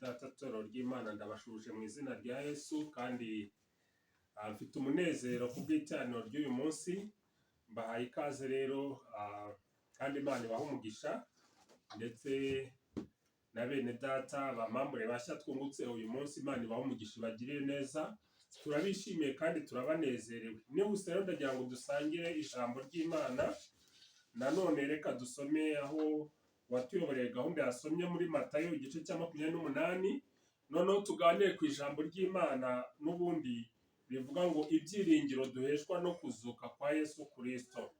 Data, Torero ry'Imana, ndabashuje mu izina rya Yesu kandi mfite umunezero ku bw'iteraniro ry'uyu munsi. Mbahaye ikaze rero, kandi Imana ibahe umugisha, ndetse na bene data bamambure bashya twungutse uyu munsi. Imana ibahe umugisha, ibagirire neza. Turabishimiye kandi turabanezerewe. Nihuse rero ndagira ngo dusangire ijambo ry'Imana. Nanone reka dusome aho uwatuyoboreye gahunda yasomye muri Matayo igice cya 28, noneho tuganire ku ijambo ry'Imana n'ubundi rivuga ngo ibyiringiro duheshwa no kuzuka kwa Yesu Kristo.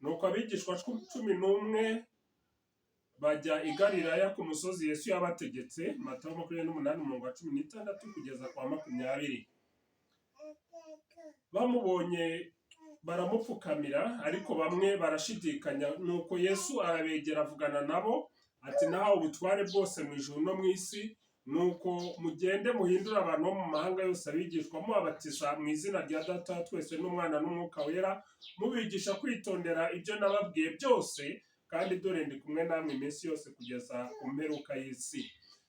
Nuko abigishwa 11 bajya i Galilaya ku musozi Yesu yabategetse. Matayo 28, umurongo wa 16 kugeza kwa 20. Bamubonye baramupfukamira, ariko bamwe barashidikanya. Nuko Yesu arabegera, avugana nabo ati: "Nahawe ubutware bwose mu ijuru no mu isi. Nuko mugende muhindure abantu bo mu mahanga yose abigishwa, mubabatiza mu izina rya Data wa twese n'Umwana n'Umwuka Wera, mubigisha kwitondera ibyo nababwiye byose. Kandi dore ndi kumwe namwe iminsi yose kugeza ku mperuka y'isi."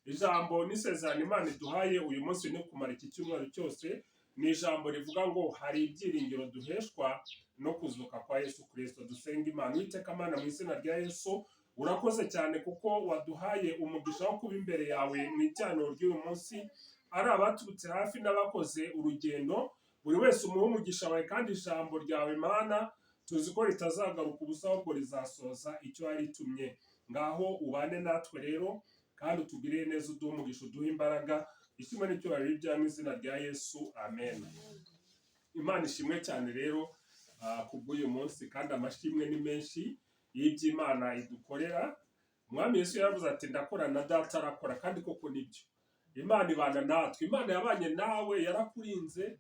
Ijambo n'isezerano Imana iduhaye uyu munsi ni kumara iki cyumweru cyose, ni ijambo rivuga ngo hari ibyiringiro duheshwa no kuzuka kwa Yesu Kirisito. Dusenga Imana. Uwiteka Mana, mu izina rya Yesu, urakoze cyane kuko waduhaye umugisha wo kuba imbere yawe mu iteraniro ry'uyu munsi, ari abaturutse hafi n'abakoze urugendo. Buri wese umuhe umugisha wawe, kandi ijambo ryawe, Mana, tuzi ko ritazagaruka ubusa, ahubwo rizasoza icyo yaritumye. Ngaho ubane natwe rero kandi utugirire neza, uduhe umugisha, uduhe imbaraga. Ishimwe n'icyubahiro bya mu izina rya Yesu, amen. Imana ishimwe cyane rero kubw'uyu munsi, kandi amashimwe ni menshi y'iby'Imana idukorera. Umwami Yesu yaravuze ati: "Ndakora na Data arakora." Kandi koko nibyo, Imana ibana natwe. Imana yabanye nawe, yarakurinze.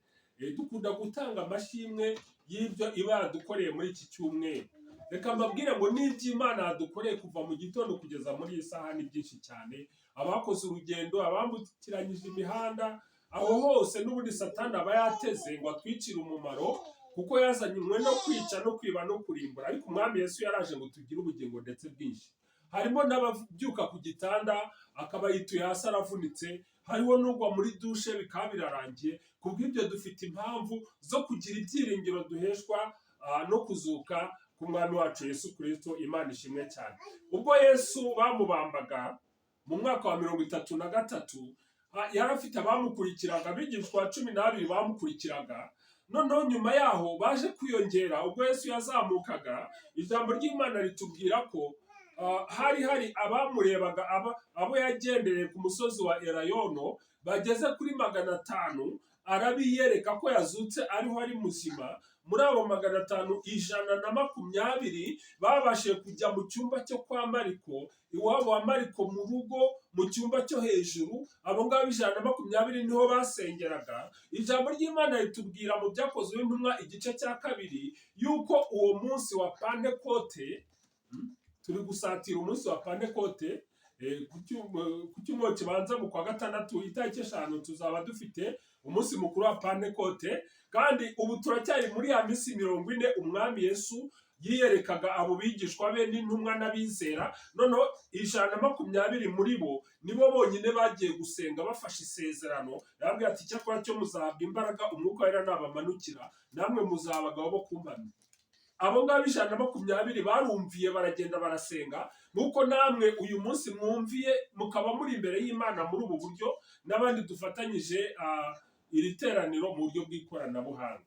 Dukunda gutanga amashimwe y'ibyo iba yadukoreye muri iki cyumweru. Reka mbabwire ngo n'ibyo Imana yadukoreye kuva mu gitondo kugeza muri iyi saha ni byinshi cyane. Abakoze urugendo, abambukiranyije imihanda, aho hose n'ubundi Satani aba yateze ngo atwicire umumaro, kuko yazanywe no kwica no kwiba no kurimbura, ariko Umwami Yesu yaraje ngo tugire ubugingo ndetse bwinshi. Harimo n'ababyuka ku gitanda akaba yituye hasi aravunitse, hariho n'ugwa muri dushe bikaba birarangiye. Kubw'ibyo dufite impamvu zo kugira ibyiringiro duheshwa no kuzuka k'Umwami wacu Yesu Kirisito. Imana ishimwe cyane. Ubwo Yesu bamubambaga mu mwaka wa 33, yari afite abamukurikiraga, abigishwa 12 bamukurikiraga. Noneho nyuma yaho baje kwiyongera ubwo Yesu yazamukaga. Ijambo ry'Imana ritubwira ko hari abamurebaga, abo yagendereye ku musozi wa Elayono bageze kuri 500, arabiyereka ko yazutse, ariho ari muzima. Muri abo 500, 120 babashije kujya mu cyumba cyo kwa Mariko, iwabo wa Mariko mu rugo, mu cyumba cyo hejuru. Abo ngabo 120 niho basengeraga. Ijambo ry'Imana ritubwira mu Byakozwe n'Intumwa igice cya 2 yuko uwo munsi wa Pantekote, turi gusatira umunsi wa Pantekote, ku cyumweru kibanza mu kwa gatandatu, itariki 5, tuzaba dufite umunsi mukuru wa Pantekote. Kandi ubu turacyari muri ya minsi 40 Umwami Yesu yiyerekaga abo bigishwa be n'intumwa n'abizera. Noneho 120 muri bo nibo bonyine bagiye gusenga bafashe isezerano. Yarababwira ati: "Icyakora cyo muzahabwa imbaraga Umwuka Wera nabamanukira, namwe muzaba abagabo bo kumpamya." Abo ngabo 120 barumviye, baragenda barasenga, nk'uko namwe uyu munsi mwumviye mukaba muri imbere y'Imana muri ubu buryo, n'abandi dufatanyije iri teraniro mu buryo bw'ikoranabuhanga.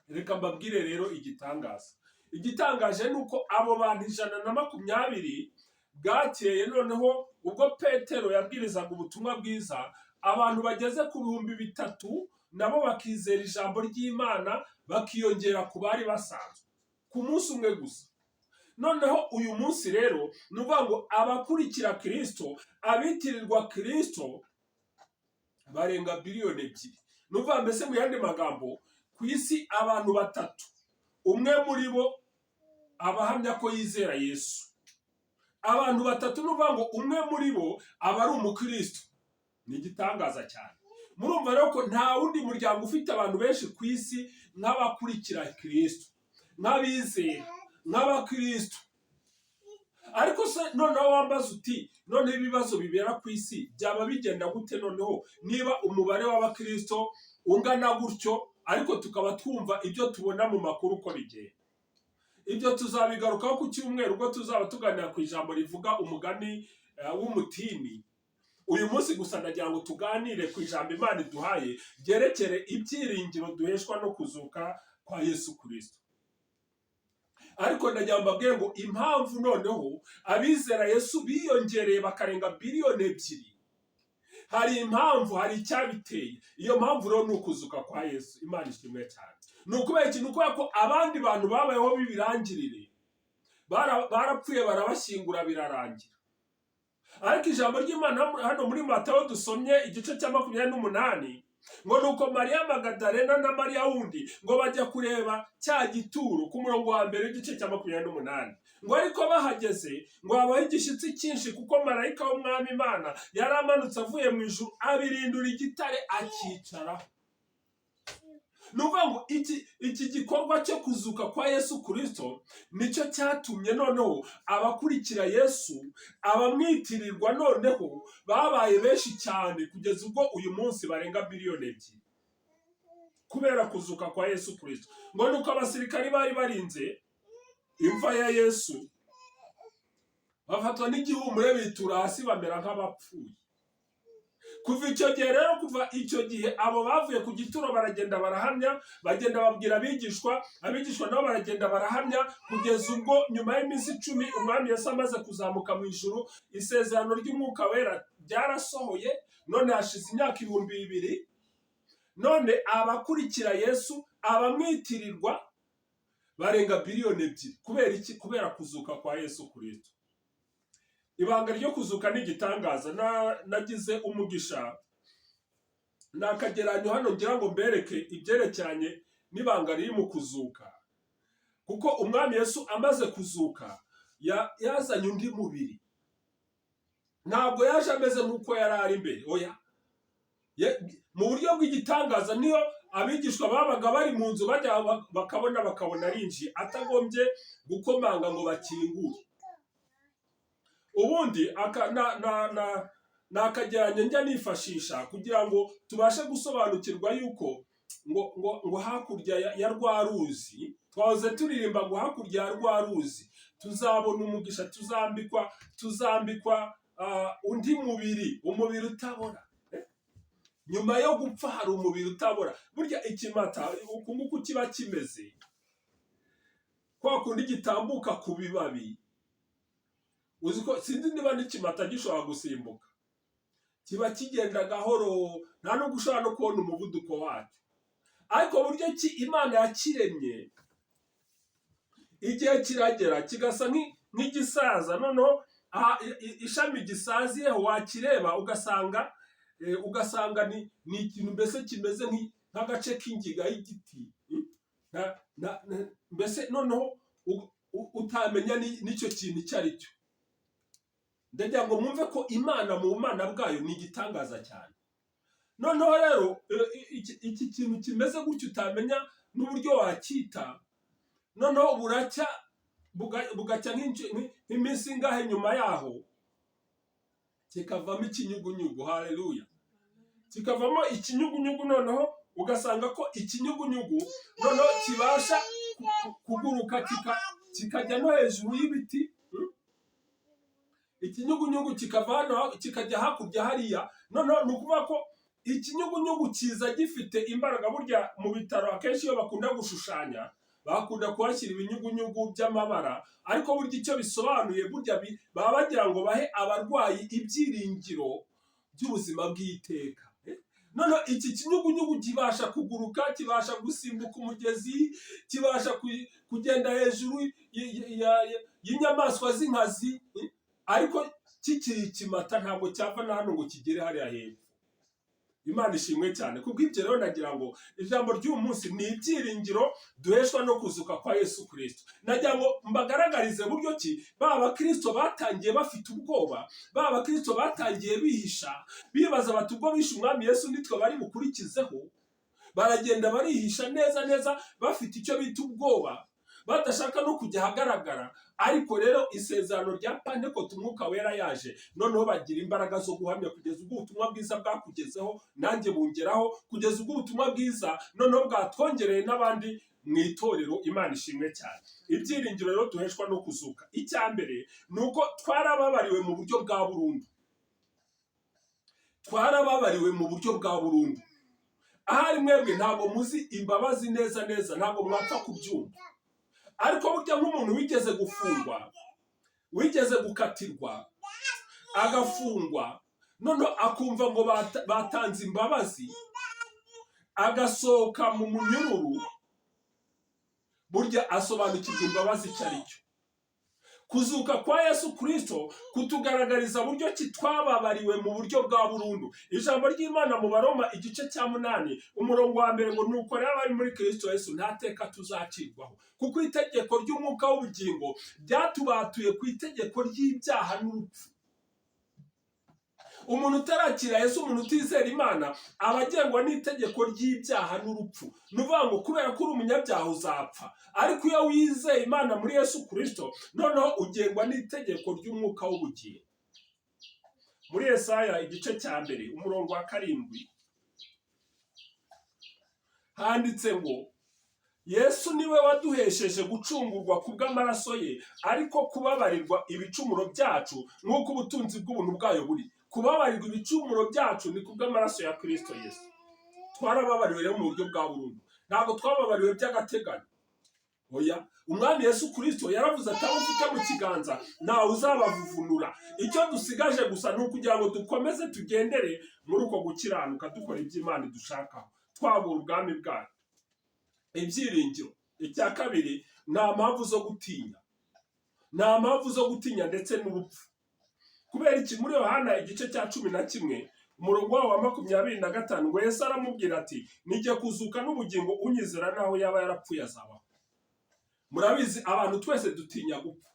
Reka mbabwire rero igitangaza. Igitangaje ni uko abo bantu 120 bwakeye noneho ubwo Petero yabwirizaga ubutumwa bwiza, abantu bageze ku 3000 nabo bakizera ijambo ry'Imana, bakiyongera ku bari basanzwe ku munsi umwe gusa. Noneho uyu munsi rero ni ukuvuga ngo abakurikira Kirisito, abitirirwa Kirisito, barenga biliyoni 2. Ni ukuvuga mbese mu yandi magambo, ku isi abantu batatu, umwe muri bo aba ahamya ko yizera Yesu. Abantu batatu, ni ukuvuga ngo umwe muri bo aba ari umukristo. Ni igitangaza cyane. Murumva rero ko nta wundi muryango ufite abantu benshi ku isi nk'abakurikira Kirisito, nk'abizera, nk'abakristo. Ariko se noneho wambaza uti: "Noneho ibibazo bibera ku isi byaba bigenda gute noneho niba umubare w'abakirisito ungana gutyo, ariko tukaba twumva ibyo tubona mu makuru uko bigenda?" Ibyo tuzabigarukaho ku cyumweru, ubwo tuzaba tuganira ku ijambo rivuga umugani w'umutini. Uyu munsi gusa ndagira ngo tuganire ku ijambo Imana iduhaye ryerekere ibyiringiro duheshwa no kuzuka kwa Yesu Kirisito. Ariko ndagira ngo mbabwire ngo impamvu noneho abizera Yesu biyongereye bakarenga biliyoni 2, hari impamvu, hari icyabiteye. Iyo mpamvu rero ni ukuzuka kwa Yesu. Imana ishimwe cyane. Ni ukubera iki? Ni ukubera ko abandi bantu babayeho b'ibirangirire barapfuye, barabashyingura, birarangira. Ariko ijambo ry'Imana hano muri Matayo dusomye igice cya 28, ngo ni uko Mariya Magadarena na Mariya wundi ngo bajya kureba cya gituro, ku murongo wa mbere w'igice cya 28, ngo ariko bahageze ngo habaho igishyitsi cyinshi, kuko marayika w'Umwami Imana yari amanutse avuye mu ijuru, abirindura igitare, akicaraho. Ni ukuvuga ngo iki gikorwa cyo kuzuka kwa Yesu Kirisito nicyo cyatumye noneho abakurikira Yesu, abamwitirirwa, noneho babaye benshi cyane, kugeza ubwo uyu munsi barenga biliyoni 2 kubera kuzuka kwa Yesu Kirisito. Ngo nuko abasirikari bari barinze imva ya Yesu bafatwa n'igihumure, bitura hasi, bamera nk'abapfuye. Kuva icyo gihe rero, kuva icyo gihe, abo bavuye ku gituro baragenda barahamya, bagenda babwira abigishwa, abigishwa nabo baragenda barahamya, kugeza ubwo nyuma y'iminsi 10 Umwami Yesu amaze kuzamuka mu ijuru, isezerano ry'Umwuka Wera ryarasohoye. None hashize imyaka 2000, none abakurikira Yesu, abamwitirirwa, barenga biliyoni 2. Kubera iki? Kubera kuzuka kwa Yesu Kirisito. Ibanga ryo kuzuka ni igitangaza. Nagize umugisha ni akageranyo hano ngira ngo mbereke ibyerekeranye n'ibanga riri mu kuzuka, kuko Umwami Yesu amaze kuzuka yazanye undi mubiri. Ntabwo yaje ameze nk'uko yari ari imbere, oya. Mu buryo bw'igitangaza, niyo abigishwa babaga bari mu nzu, bajya bakabona arinjiye atagombye gukomanga ngo bakingure. Ubundi aka na na na ni akageranyo njya nifashisha kugira ngo tubashe gusobanukirwa yuko ngo hakurya ya rwa ruzi twahoze turirimba, ngo hakurya ya rwa ruzi tuzabona umugisha, tuzambikwa undi mubiri, umubiri utabora. Nyuma yo gupfa hari umubiri utabora. Burya ikimata uku nguku kiba kimeze kwa kundi gitambuka ku bibabi. Uzi ko sinzi niba n'ikimata gishobora gusimbuka? Kiba kigenda gahoro, nta nubwo ushobora no kubona umuvuduko wacyo. Ariko buryo ki Imana yakiremye, igihe kiragera kigasa nk'igisaza. Noneho aha ishami gisaziyeho wakireba ugasanga ni ikintu mbese kimeze nk'agace k'ingiga y'igiti. Mbese noneho utamenya n'icyo kintu icyo ari cyo. Ndagira ngo mwumve ko Imana mu bumana bwayo ni igitangaza cyane. Noneho rero iki kintu kimeze gutyo utamenya n'uburyo wacyita, noneho buracya bugacya nk'iminsi ingahe nyuma yaho kikavamo ikinyugunyugu. Haleluya! Kikavamo ikinyugunyugu. Noneho ugasanga ko ikinyugunyugu noneho kibasha kuguruka, kikajya no hejuru y'ibiti. Ikinyugunyugu kikava hano kikajya hakurya hariya. Noneho ni ukuvuga ko ikinyugunyugu kiza gifite imbaraga. Burya mu bitaro akenshi iyo bakunda gushushanya, bakunda kuhashyira ibinyugunyugu by'amabara, ariko burya icyo bisobanuye, burya baba bagira ngo bahe abarwayi ibyiringiro by'ubuzima bw'iteka. Noneho iki kinyugunyugu kibasha kuguruka, kibasha gusimbuka umugezi, kibasha kugenda hejuru y'inyamaswa z'inkazi, ariko kikiri ikimata ntabwo cyava na hano ngo kigere hariya hepfo. Imana ishimwe cyane. Kubw'ibyo rero nagira ngo ijambo ry'uyu munsi ni ibyiringiro duheshwa no kuzuka kwa Yesu Kirisito. Nagira ngo mbagaragarize buryo ki ba bakirisito batangiye bafite ubwoba, ba bakirisito batangiye bihisha, bibaza bati: "Ubwo bishe Umwami Yesu, nitwe bari bukurikizeho?" Baragenda barihisha neza neza, bafite icyo bita ubwoba. Badashaka no kujya ahagaragara. Ariko rero isezerano rya Pantekote, Umwuka Wera yaje, noneho bagira imbaraga zo guhamya kugeza ubwo ubutumwa bwiza bwakugezeho, nanjye bungeraho, kugeza ubwo ubutumwa bwiza noneho bwatwongereye n'abandi mu itorero. Imana ishimwe cyane. Ibyiringiro rero duheshwa no kuzuka, icya mbere ni uko twarababariwe mu buryo bwa burundu. Twarababariwe mu buryo bwa burundu. Ahari mwebwe ntabwo muzi imbabazi neza neza, ntabwo mwapfa kubyumva. Ariko burya nk'umuntu wigeze gufungwa, wigeze gukatirwa agafungwa, noneho akumva ngo batanze imbabazi, agasohoka mu munyururu, burya asobanukirwa imbabazi icyo ari cyo. Kuzuka kwa Yesu Kirisito kutugaragariza buryo ki twababariwe mu buryo bwa burundu. Ijambo ry'Imana mu Baroma igice cya 8 umurongo wa 1 ngo: "Nuko rero abari muri Kirisito Yesu nta teka tuzacirwaho, kuko itegeko ry'umwuka w'ubugingo ryatubatuye ku itegeko ry'ibyaha n'urupfu." Umuntu utarakira Yesu, umuntu utizera Imana, aba agengwa n'itegeko ry'ibyaha n'urupfu. Ni ukuvuga ngo kubera ko uri umunyabyaha uzapfa. Ariko iyo wizeye Imana muri Yesu Kirisito, noneho ugengwa n'itegeko ry'umwuka w'ubugingo. Muri Yesaya igice cya 1 umurongo wa 7 handitse ngo: "Yesu niwe waduhesheje gucungurwa ku bw'amaraso ye, ariko kubabarirwa ibicumuro byacu nk'uko ubutunzi bw'ubuntu bwayo buri." Kubabarirwa ibicumuro byacu ni ku bw'amaraso ya Kirisito Yesu. Twarababariwe rero mu buryo bwa burundu, ntabwo twababariwe by'agateganyo, oya. Umwami Yesu Kirisito yaravuze ati: "Abo ufite mu kiganza ntawe uzabavuvunura." Icyo dusigaje gusa ni ukugira ngo dukomeze tugendere muri uko gukiranuka, dukora ibyo Imana idushakaho, twagura ubwami bwayo. Ibyiringiro icya kabiri, nta mpamvu zo gutinya, nta mpamvu zo gutinya ndetse n'urupfu. Kubera iki? Muri Yohana igice cya 11 umurongo wawo wa 25 ngo: "Yesu aramubwira ati: 'Nijye kuzuka n'ubugingo, unyizera naho yaba yarapfuye azabaho.'" Murabizi, abantu twese dutinya gupfa.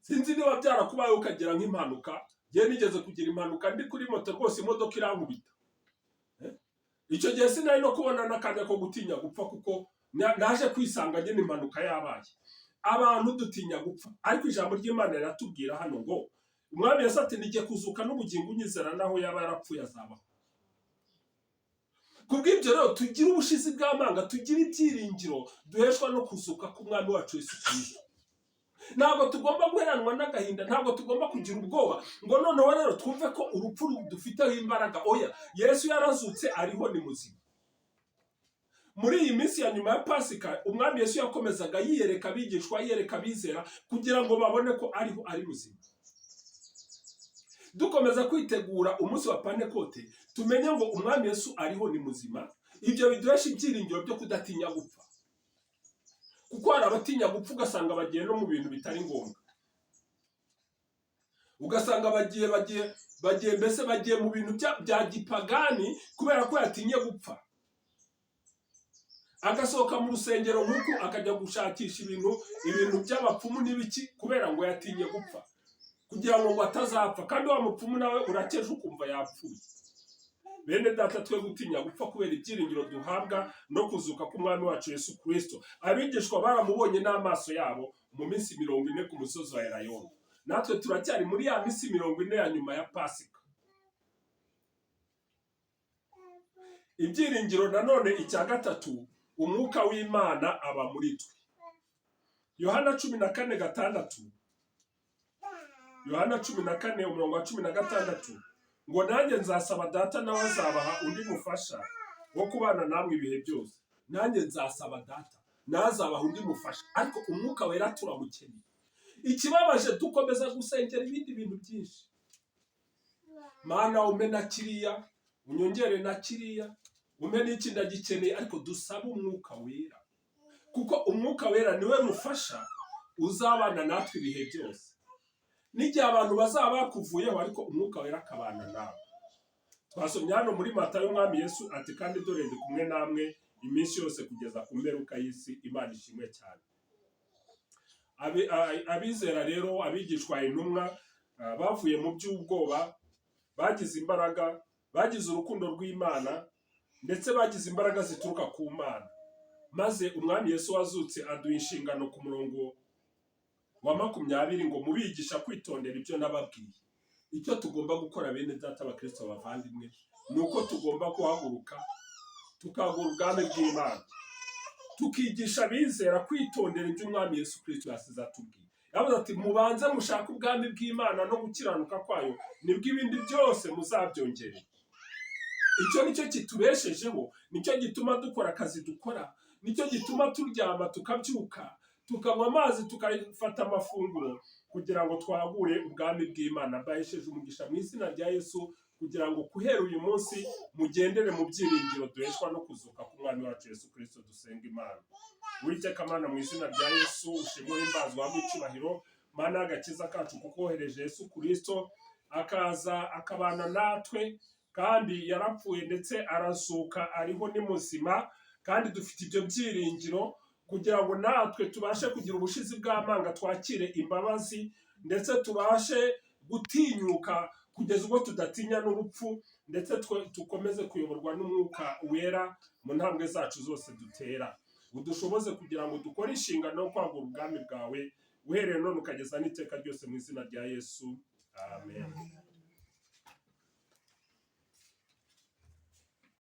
Sinzi niba byarakubayeho ukagira nk'impanuka. Ngewe nigeze kugira impanuka ndi kuri moto rwose, imodoka irankubita. Icyo gihe sinari no kubona n'akanya ko gutinya gupfa, kuko naje kwisanga nyine impanuka yabaye. Abantu dutinya gupfa, ariko ijambo ry'Imana riratubwira hano ngo Umwami Yesu ati: "Nijye kuzuka n'ubugingo, unyizera naho yaba yarapfuye azabaho." Kubw'ibyo rero tugire ubushizi bw'amanga, tugire ibyiringiro duheshwa no kuzuka k'Umwami wacu Yesu Kirisito. Ntabwo tugomba guheranwa n'agahinda, ntabwo tugomba kugira ubwoba ngo noneho rero twumve ko urupfu dufiteho imbaraga. Oya, Yesu yarazutse, ariho, ni muzima. Muri iyi minsi ya nyuma ya Pasika, Umwami Yesu yakomezaga yiyereka abigishwa, yiyereka abizera, kugira ngo babone ko ariho, ari muzima. Dukomeza kwitegura umunsi wa Pantekote, tumenye ngo Umwami Yesu ariho, ni muzima. Ibyo biduhesha ibyiringiro byo kudatinya gupfa, kuko hari abatinya gupfa ugasanga bagiye no mu bintu bitari ngombwa, ugasanga bagiye mbese bagiye mu bintu bya gipagani kubera ko yatinye gupfa, agasohoka mu rusengero nk'uku akajya gushakisha ibintu by'abapfumu n'ibiki, kubera ngo yatinye gupfa, kugira ngo atazapfa. Kandi wa mupfumu nawe urakeje ukumva yapfuye. Bene data, twe gutinya gupfa kubera ibyiringiro duhabwa no kuzuka k'Umwami wacu Yesu Kirisito. Abigishwa baramubonye n'amaso yabo mu minsi 40 ku musozi wa Elayono. Natwe turacyari muri ya minsi 40 ya nyuma ya Pasika. Ibyiringiro nanone icya gatatu, Umwuka w'Imana aba muri twe. Yohana 14:6, Yohana 14 umurongo wa 16 ngo: "Nanjye nzasaba Data, nawe azabaha undi mufasha wo kubana namwe ibihe byose." Nanjye nzasaba Data, nawe azabaha undi mufasha. Ariko Umwuka Wera turamukeneye. Ikibabaje, dukomeza gusengera ibindi bintu byinshi: "Mana, umpe na kiriya, unyongere na kiriya, umpe n'iki, ndagikeneye." Ariko dusabe Umwuka Wera, kuko Umwuka Wera niwe mufasha uzabana natwe ibihe byose, n'igihe abantu bazaba bakuvuyeho, ariko Umwuka Wera akabana nawe. Twasomye hano muri Matayo, Umwami Yesu ati: "Kandi dore ndi kumwe namwe iminsi yose kugeza ku mperuka y'isi." Imana ishimwe cyane. Abizera rero, abigishwa, intumwa, bavuye mu by'ubwoba, bagize imbaraga, bagize urukundo rw'Imana, ndetse bagize imbaraga zituruka ku Mana. Maze Umwami Yesu wazutse aduha inshingano ku murongo wa 20 ngo: "Mubigisha kwitondera ibyo nababwiye." Icyo tugomba gukora, bene data, abakristo bavandimwe, ni uko tugomba guhaguruka tukagura ubwami bw'Imana, tukigisha abizera kwitondera ibyo Umwami Yesu Kirisito yasize atubwiye. Yavuze ati: "Mubanze mushake ubwami bw'Imana no gukiranuka kwayo, nibwo ibindi byose muzabyongerera." Icyo nicyo kitubeshejeho, nicyo gituma dukora akazi dukora, nicyo gituma turyama tukabyuka, tukanywa amazi, tukafata amafunguro, kugira ngo twagure ubwami bw'Imana. Mbahesheje umugisha mu izina rya Yesu, kugira ngo guhera uyu munsi mugendere mu byiringiro duheshwa no kuzuka k'Umwami wacu Yesu Kirisito. Dusenga Imana. Uwiteka Mana, mu izina rya Yesu, ushimwe, uhimbazwe, uhabwe icyubahiro, Mana y'agakiza kacu, kuko wohereje Yesu Kirisito akaza akabana natwe, kandi yarapfuye ndetse arazuka, ariho, ni muzima, kandi dufite ibyo byiringiro kugira ngo natwe tubashe kugira ubushizi bw'amanga, twakire imbabazi, ndetse tubashe gutinyuka kugeza ubwo tudatinya n'urupfu, ndetse dukomeze kuyoborwa n'Umwuka Wera mu ntambwe zacu zose dutera. Udushoboze kugira ngo dukore inshingano yo kwagura ubwami bwawe, uhereye none ukageza n'iteka ryose, mu izina rya Yesu, amen.